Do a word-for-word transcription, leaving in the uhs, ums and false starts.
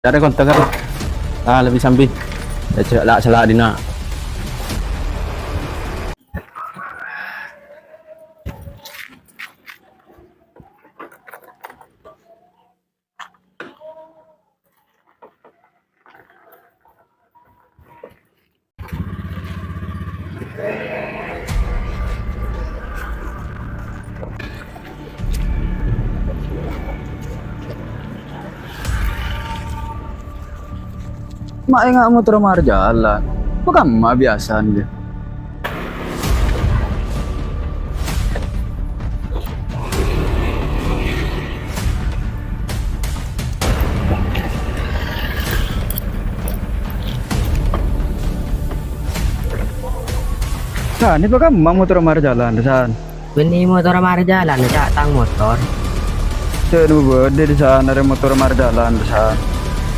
Cara kontak kan? Ah, lebih sambil. Ya, cek lah, salah dina. Ma' enga' motor marjhâlân. Pakamma biyasana, yâ. San, pakamma motor marjhâlân, San? Bânnè motor marjhâlân, Cak, tang motor. Cè' nu bâdâ, San, arè motor marjhâlân, San.